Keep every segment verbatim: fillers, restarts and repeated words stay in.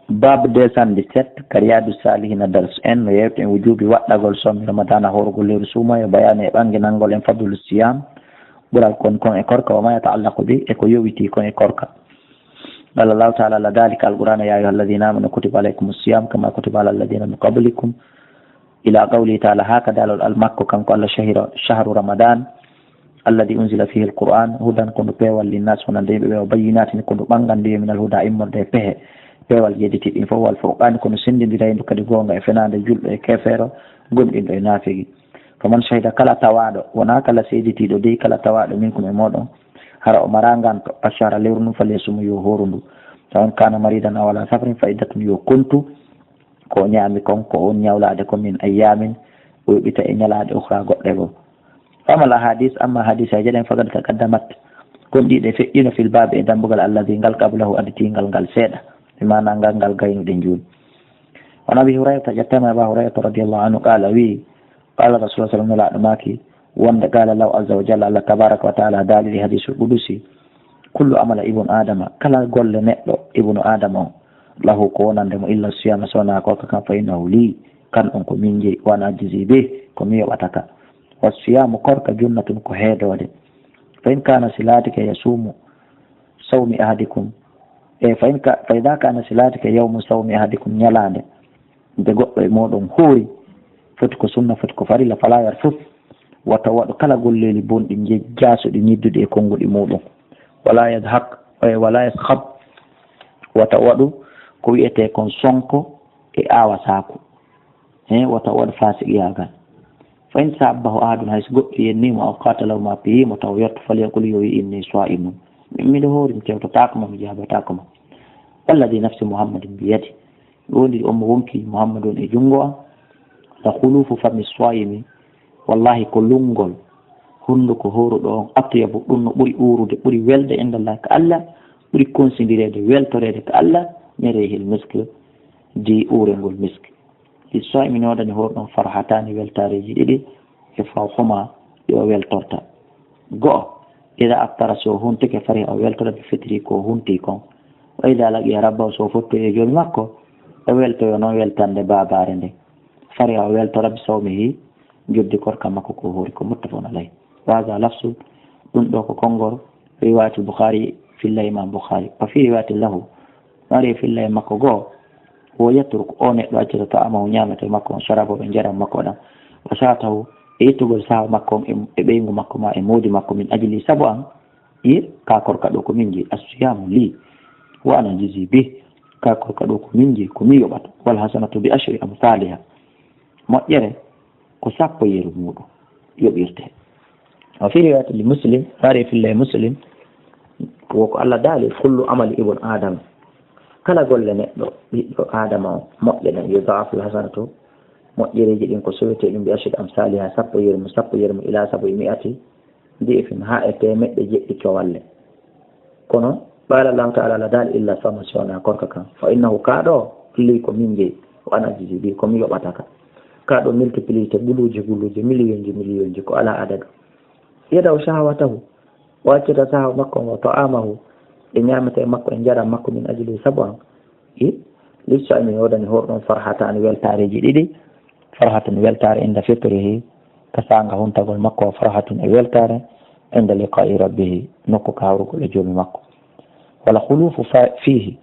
Baabu deux cent dix-sept, ka Riyadu Salihina dars en, no yewta en wujubi waɗɗagol soomi Ramadana horugol leeru suumo e bayaani e ɓanginangol en fadlu siyam, ɓural kon kon e korka, wa ma yata'allaqu bi, e ko yowitii kon e korka. Qala Allahu ta'ala, la dalika alqur'ana, ya ayyuha alladhina amanu kutiba alaykumus siyam kama kutiba ala alladhina min qablikum, ila qawlihi ta'ala, haa ka daalol al makko kanko Allah, shahira, shahru Ramadan, alladhi unzila fihi alquran, hudan ko ndu peewal linnas wonande yimɓe ɓe, wa bayyinatin ko ndu ɓanganduye minal huda immorde e pehe, peewal jedditi ɗin fof, wal furqani ko ndu sendindira e ndu kadi goonga e fenaande, julɗo e keefeero, gomɗinɗo e naafigi. Faman shahida kala tawaaɗo, wonaa kala seeditiiɗo dey, kala tawaaɗo minkum e mooɗon, hara o maraa nganto, ashara lewru ndun, falyasum yo hooru ndu. Fa in kana maridan aw ala safarin fa iddatun yo kontu, ko o ñaami kon, ko on ñawlaade kon, min ayyamin, o yoɓita e ñalaaɗe ukhra goɗɗe goo. Fa amal ahadis, amma hadis e jeɗen, faqad taqaddamat, kon ɗiɗe feƴƴino fil baabi e dambugal alladhi ngal qablahu additingal ngal seeɗa, e maana ngal ngal gaynuɗen juuni. Wa an Abi Hurayrata, ƴettama e Aba Hurayrata radiyallahu anhu, qala wi, qala Rasulullah sallallahu alaihi wasallam, Nelaaɗo maaki wonde, qala Allahu azza wa jalla, Allah tabaraka wa taala daaliri hadisul qudusi, kullu amala ibnu adama, kala golle neɗɗo ibnu adama on, lahu ko wonande mo illa siyama sona korka kan, fa innahu li, kan on ko min jeyi, wa ana ajzi bih, ko mi yoɓata ka. Wa siyamu korka junnatun ko heedoode. Fa in kana si laatike yasumu sawmi ahadikum, e fa in ka, fa idha kana si laatike yawmu sawmi ahadikum, ñalaande nde goɗɗo e mooɗon hoori, foti ko sunna, foti ko farilla, fala yarfus, wata waɗu kala golleeli bonɗi, je-, jaasuɗi, ñidduɗi e konnguɗi muuɗum. Wala yadhak, e wala yaskhab, wata waɗu ko wi'etee kon sonko e aawasaaku. He, wata waɗu faasiqiyaagal. Fa in sabbahu ahadun, hay so goɗɗo yennii mo, aw qatalahu ma piyii mo, taw yetto, falyaqul, yo wi', inni sa'imun. Mi-, miɗo hoori, mi tewtotaako ma, mi jaabataako ma. Walladhi nafsi Muhammadin biyadi, mi wondi on mo wonki Muhammadu on e junngo am, la khulufu fami swayimi, wallahi ko lunngol hunnduko hooruɗo on, atyabu, ɗum no ɓuri uurude, ɓuri welde inda Allah ka Allah, ɓuri konsindireede, weltoreede ka Allah, min rihil misk, di uurengol misk. Li swayimi, no woodani hooruɗo on farhataani, weltaareeji ɗiɗi, e fawhuma, ɗi o weltorta. Go'o, ida aftara, so o huntike, fariha, o weltora, bi fitri, ko o hunti kon. Wa ida laqiya rabbahu, so o fotti e joomi makko, o weltoyo noon weltande baabaare nde. Fariha, o weltora, bi sawmihi, joddi korka makko ko o hoori ko. Muttafaqun alayh. Wa hadha lafsu, ɗum ɗo ko konngol riwayatul Bukhari, filla Imam Bukhari. Wa fi riwayatin lahu, mari filla e makko goo, wo yatruk, o neɗɗo accata ta'amahu, ñaamete makko on, sharabahu, e njaram makko ɗam, wa sa'atahu, e ittugol saha makko on, e, e ɓeyngu makko ma e moodi makko, min ajli, sabu an, ye, ka korka ɗo ko min jeyi, as-siyamu li, wa ana ajzi bih, ka korka ɗo ko min jeyi, ko mi yoɓata, wal hasanatu bi ashri amsaliha, moƴƴere ko sappo yeru muɗum yoɓirte. Wa fi riwayati li Muslim, mari filla e Muslim, wo ko Allah daali, kullu amali ibn Adam, kala golle neɗɗo, ɓiɗɗo Adama on, moƴƴe ɗen, yudha'afu l-hasanatu, moƴƴereeji ɗin ko sowetee ɗum, bi ashri amsaliha, sappo yeru mum, sappo yeru mum, ila sabu mi'ati di'fin, haa e teemeɗɗe jeɗɗi cowalle. Kono, qala Allahu ta'ala, Allah daali, illa sawma, si wonaa korka kan. Fa innahu, ka ɗo, li, ko min jeyi, wa ana ajzi bih, ko mi yoɓata ka. Ka ɗo multiplié guluuje guluuje, miliyonji miliyonji, ko alaa adadu. Yada'u shahawatahu, o accata saha makko ngo, ta'amahu, e ñaamete makko, e njaram makko, min ajli, sabu an. I, li swayimi, no woodani hooruɗo on farhataani, weltaareeji ɗiɗi. Farhatun, weltaare, inda fitrihi, ka saanga huntagol makko, wa farhatun, e weltaare, inda liqa'i rabbihi, nokku ka hawrugol e joomi makko. Wala khulufu fa-, fihi,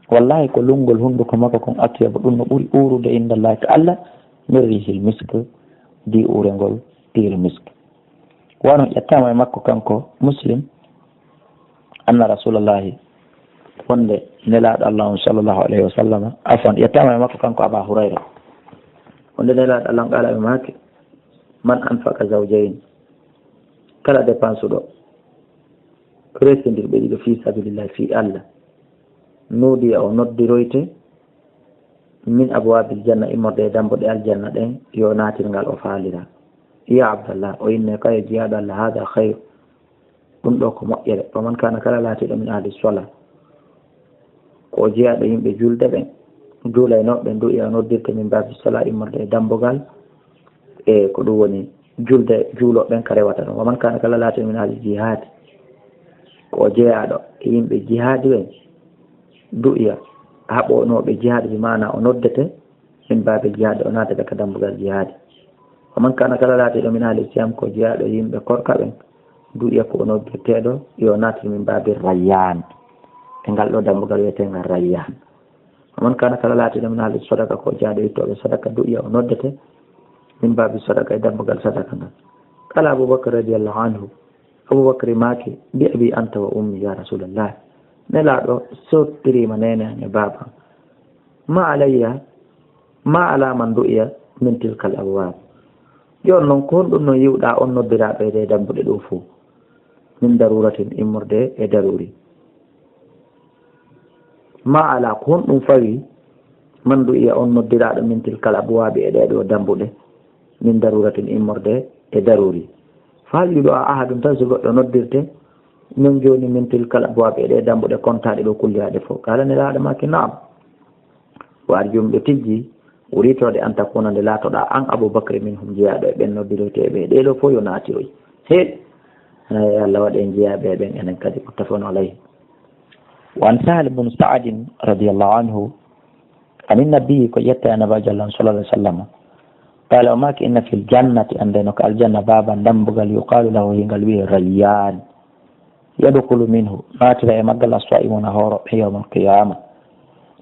wallahi ko lunngol hunnduko makko kon, atyabu, ɗum no ɓuri uurude, inda Allah, ka Allah, min rihil misk, di uurengol piiri misk. Wano ƴettaama e makko kanko Muslim, anna Rasulallahi, wonde Nelaaɗo Allah on, sallallahu alayhi wa sallam, afwan, ƴettaama e makko kanko Aba Hurayra, wonde Nelaaɗo Allah on, qala, ɓe maaki, man anfaqa zawjayn, kala dépense ɗo restindirɓe ɗiɗo fi sabilillahi, fi Allah, nuudiya, o noddiroyte, min abwabil janna, immorde e dambuɗe aljanna ɗen, yo naatirngal o faalira. Ya Abdallah, o inne kayo jiyaaɗo Allah, hada khayr, ɗum ɗo ko moƴƴere. Wa man kana, kala laatiiɗo, min ahli sola, ko o jiyaaɗo yimɓe julde ɓen, juulaynooɓe ɓen, du'iya, o noddirte, min babi sola, immorde e dambugal, e ko ɗum woni julde juulooɓe ɓen ka rewata ɗum. Wa man kana, kala laatiiɗo, min ahli jihadi, ko o jeyaaɗo e yimɓe jihaadi ɓen, du'iya, haɓonooɓe jihaadi, bi maana o noddete min baabe jihaadi, o naatata ka dambugal jihaadi. Wa man kana, kala laatiiɗo min ahli siyam ko jeyaaɗo yimɓe korka ɓen, du'iya ko o noddeteeɗo yo naatir min baabi Rayyan. E ngal ɗo dambugal wi'eteengal Rayyan. Wa man kana, kala laatiiɗo min ahli sadaka ko jeyaaɗo ittooɓe sadaka, du'iya o noddete min baabi sadaka e dambugal sadaka ngal. Qala Abubakar radiyallahu anhu, Abubakar maaki, bi abi anta wa ummi ya Rasulallah. Nelaaɗo sottiriima neene am e baaba am. Ma alayya, ma ala man du'iya min tilkal abwab. Jooni non, ko honɗum non yi'uɗaa on noddiraaɗo e ɗee dambuɗe ɗoo fow? Min daruratin, immorde e daruri. Ma ala, ko honɗum fawi man du'iya on noddiraaɗo min tilkal abwabi e ɗee ɗoo dambuɗe? Min daruratin, immorde e daruri. Fa hal yudu'a ahadun, tawi si goɗɗo noddirte, non jooni min tilkal abwabi e ɗee dambuɗe kontaaɗe ɗoo kulliraaɗe fow? Qala, Nelaaɗo maaki, na'am. Wa arju, miɗo tijji, uritoode an takuna, nde laatoɗaa an Abubakar minhum jeyaaɗo e ɓen noddiroyteeɓe e ɗee ɗoo fow yo naatiroy. He, eh, Allah waɗ en jeyaaɓe e ɓen enen kadi. Muttafaqun alayhi. Wa an Sahal bun Sa'adin radiyallahu anhu, anin nabi, ko ƴetta e Annabi Jalla sallallahu alaihi wasallam. Qala, o maaki, inna fil jannati, anndee no ka aljanna baaban dambugal, yuqalu lahu, hingal wi'ee Rayyan. Yadkhulu minhu, naatira e maggal as-sa'imuna hoorooɓe yawmal qiyama.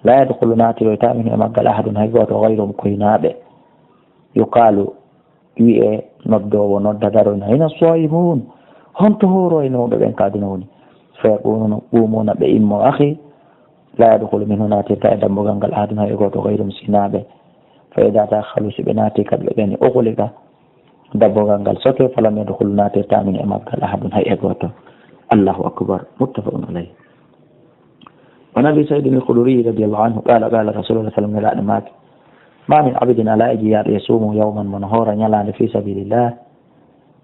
La yadkhulu, naatiroyta minhu e maggal ahadun, hay gooto, ghayruhum, ko hinaaɓe. Yuqalu, wi'ee noddoowo nodda daroyna, ayna as-sa'imun? Honto hoorooɓe ɓen ka aduna woni? Fa yaqumuna, ɓe immo, akhi, la yadkhulu minhu, naatirta e dambugal ngal ahadun, hay gooto, ghayruhum, si hinaaɓe. Fa idha dakhalu, si ɓe naati kadi ɓe gani, ughliqa, dambugal ngal soke, falam yadkhul, naatirta min e maggal ahadun, hay e gooto. Allahu akbar. Muttafaqun alayh. Wa an Abi Sa'id al-Khudri radiyallahu anhu qala, qala Rasulullah sallallahu alaihi wasallam, Nelaaɗo maaki, ma min abdin, alaa e jeyaaɗo, yasumu yawman, mo no hoora ñalaande, fi sabilillah,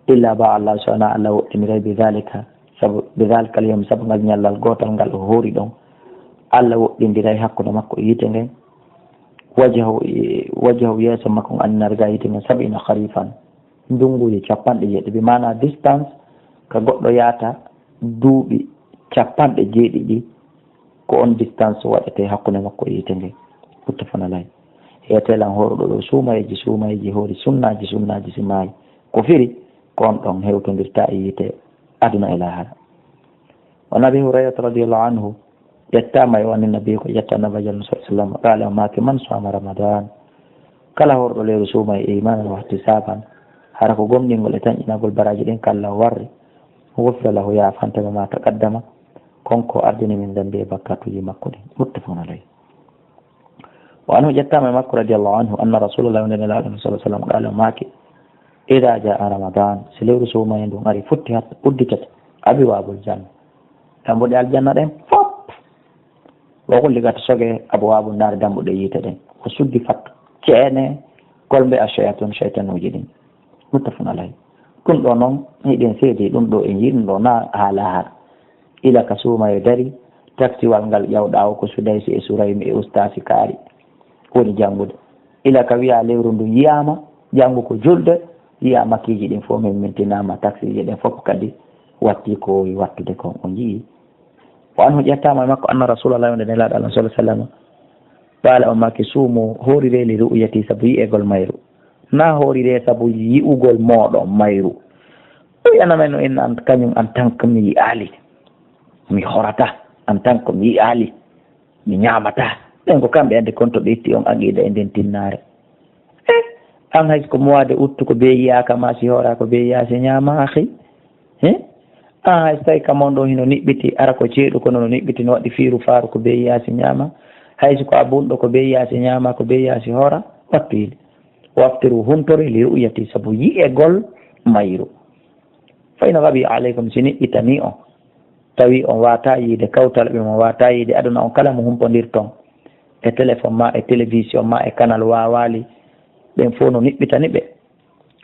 illa ba'a Allah, so wonaa Allah woɗɗiniray, bi dhalika, sabu, bi dhalika al-yawm, sabu ngal ñallal gootal ngal o hoori ɗon, Allah woɗɗindiray hakkunde makko e yiite ngen, wajhahu, wajhahu, yeeso makko ngon, anin naari, ga yiite ngen, sab'ina kharifan, ndunguuje capanɗe jeeɗiɗi, bi maana distance ka goɗɗo yaata duuɓi capanɗe jeeɗiɗi, ko on distance waɗetee hakkunde makko e yiite ngen. Muttafaqun alayh. Heetelan hooruɗo ɗoo suumayeeji, suumayeeji, hoori sunnaaji, sunnaaji, si maayi, ko firi ko on ɗon hewtondirta e yiite aduna e laahara. Wa an Abi Hurayrata radiyallahu anhu, ƴettaama e o anin nabi, ko ƴetta Annabi Jalla sallallahu alaihi wasallam, qala, o maaki, man sama Ramadan, kala horɗo lewru suumaye, imanan wa ihtisaban, hara ko gomɗingol e tanƴinagol baraaji ɗin ka Allah o warri, ghufira lahu, yaafantama, ma taqaddama, kon ko ardini, min dhanbi, e bakkatuuji makko ɗin. Muttafaqun alayh. Wa anhu, ƴettaama e makko radiyallahu anhu, anna Rasulullah, wonde Nelaaɗo sallallahu alaihi wasallam, qala, o maaki, idha jaa Ramadan, si lewru suumaye ndun ari, futtihat, udditete, abwaabul janna, dambuɗe aljanna ɗen fof. Wa ghulliqat, sogee, abwaabu naari, dambuɗe yiite ɗen. Wa suddifat, ceene, kolbe, ash-shayaatin, shaytanuuji ɗin. Muttafaqun alayh. Ɗum ɗoo non, hiɗen seedi ɗum ɗoo, en yiɗi ɗum ɗoo na haala haala. Ila ka suumaye dari, taksiwal ngal ƴawɗaa o ko Sudaysi e Suraymi e ustaasi kaari woni janngude. Ila ka wiyaa lewru ndun yiyaama, janngu ko julde, yiyaa makiiji ɗin fof min mintinaama, taksiiji ɗin fof kadi watti ko woowi wattude kon, on yi'i. Wa anhu, ƴettaama e makko, anna Rasulallah, wonde Nelaaɗo Allah sallallahu alaihi wasallam, qala, o maaki, suumu, hooriree, li ru'yati, sabu yi'egol mayru. Na hooriree sabu yi'ugol mooɗon mayru. O wi'ana men no, inna an, kañum en tant que mi yi'aali, mi horata, en tant que mi yi'aali, mi ñaamata. Ɓen ko kamɓe anndi konto ɓe itti on aqiida e nden tinnaare. Eh, an hay ko mois de août ko bee yiyaaka ma, si hoora ko bee yiyaa si ñaama, akhi. Eh? An hay so tawi ka mon ɗo hino niɓɓiti, ara ko ceeɗu kono no niɓɓiti, no waɗi fiiru faaru ko bee yiyaa si ñaama. Hay si ko a bunɗo ko bee yiyaa si ñaama, ko bee yiyaa si hoora, wattu yili. Waftiru, huntore, li ru'yati, sabu yi'egol mayru. Fa in ghabi alaykum, si niɓɓitanii on, tawi on waataa yiide kawtal ɓe, mo waataa yiide aduna on kala mo humpondirton e téléphone ma, e télévision ma, e canal waawaali, ɓen fof no niɓɓitani ɓe.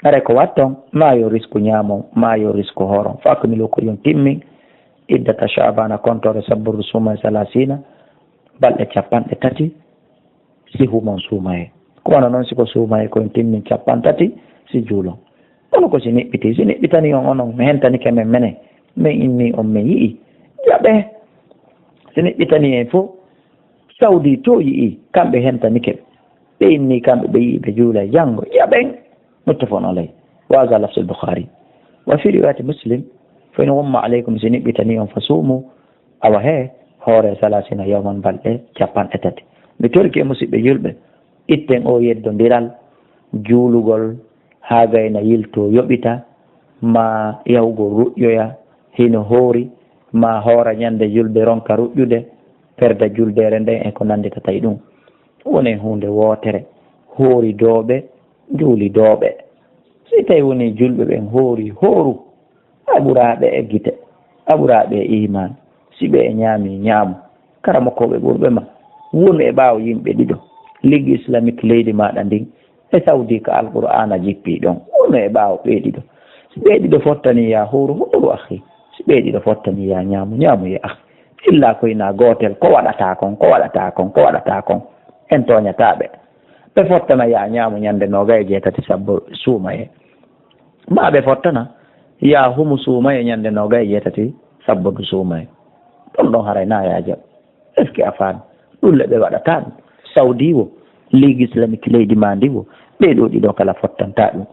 Haray ko watton, ma yo risku ñaamon, ma yo risku hooron. Fa akmilu, ko yo on timmin, iddata Sha'bana, kontoore sabburdu suumaye, salaasiina, balɗe capanɗe tati, si humon suumaye. Ko wano non si ko suumaye, ko en timmin capanɗe tati, si juulon. Kono ko si niɓɓiti, si niɓɓitani on onon, mi hentanike men menen, min inni on, min yi'i, jaɓe. Si niɓɓitani en fof, Saudi to yi'i, kamɓe hentanike ɓe. Ɓe inni kamɓe ɓe yi'i ɓe juula janngo. Yaɓen. Muttafaqun alayh. Wa hadha lafzul Bukhari. Wa fi riwayati Muslim, "Fa in ghumma alaykum", si niɓɓitani on, "fa sumu", awa he hoore, "salasina yawman", balɗe capanɗe tati. Mi torike musidɓe julɓe, itten o yeddondiral juulugol haa gayna yilto yoɓita, ma yahugol ruƴƴoya hino hoori, ma hoora ñande julde ronka ruƴƴude, perda juldeere nden e ko nannditata e ɗum. Wonen huunde wootere, hooridooɓe, juulidooɓe. Si tawi woni julɓe ɓen hoori hooru, a ɓuraa ɓe e gite, a ɓuraa ɓe e iimaan. Si ɓe ñaami ñaamu, karamokooɓe ɓurɓe ma wonu e ɓaawo yimɓe ɗiɗo. Ligue Islamique leydi maaɗa ndin e Saudi ka Alqur'aana jippii ɗon, wonu e ɓaawo ɓee ɗiɗo. Si ɓee ɗiɗo fottanii ya hooru, hooru akhi. Si ɓee ɗiɗo fottanii ya ñaamu, ñaamu ya akhi. Illa koy na gootel, ko waɗataa kon, ko waɗataa kon, ko waɗataa kon. En tooñataa ɓe. Ɓe fottana ya ñaamu ñande noogay e jeetati sabbo suumayee. Ma ɓe fottana ya humu suumayee ñande noogay e jeetati sabbo du suumayee. Ɗum ɗon haray na ya jaɓ. Est-ce que a faami? Ɗum le ɓe waɗataa ɗum. Saudi wo, Ligue Islamique leydi maa ndi wo, ɓee ɗoo ɗiɗo kala fottantaa ɗum.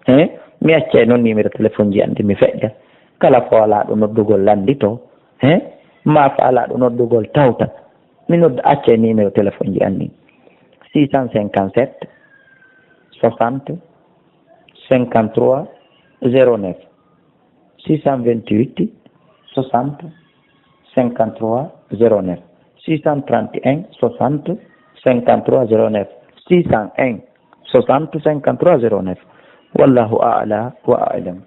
He? Mi accay noon numéro téléphone ji an ɗi mi feƴƴa. Kala faalaaɗo noddugol lanndito. He? Ma faalaaɗo noddugol tawta. Mi nodda, accay numéro téléphone ji an ɗin. Six cent cinquante-sept soixante cinquante-trois zéro neuf. Six cent vingt-huit soixante cinquante-trois zéro neuf. Six cent trente et un soixante cinquante-trois zéro neuf. Six cent un soixante cinquante-trois zéro neuf. Wallahu a'la wa a'lam.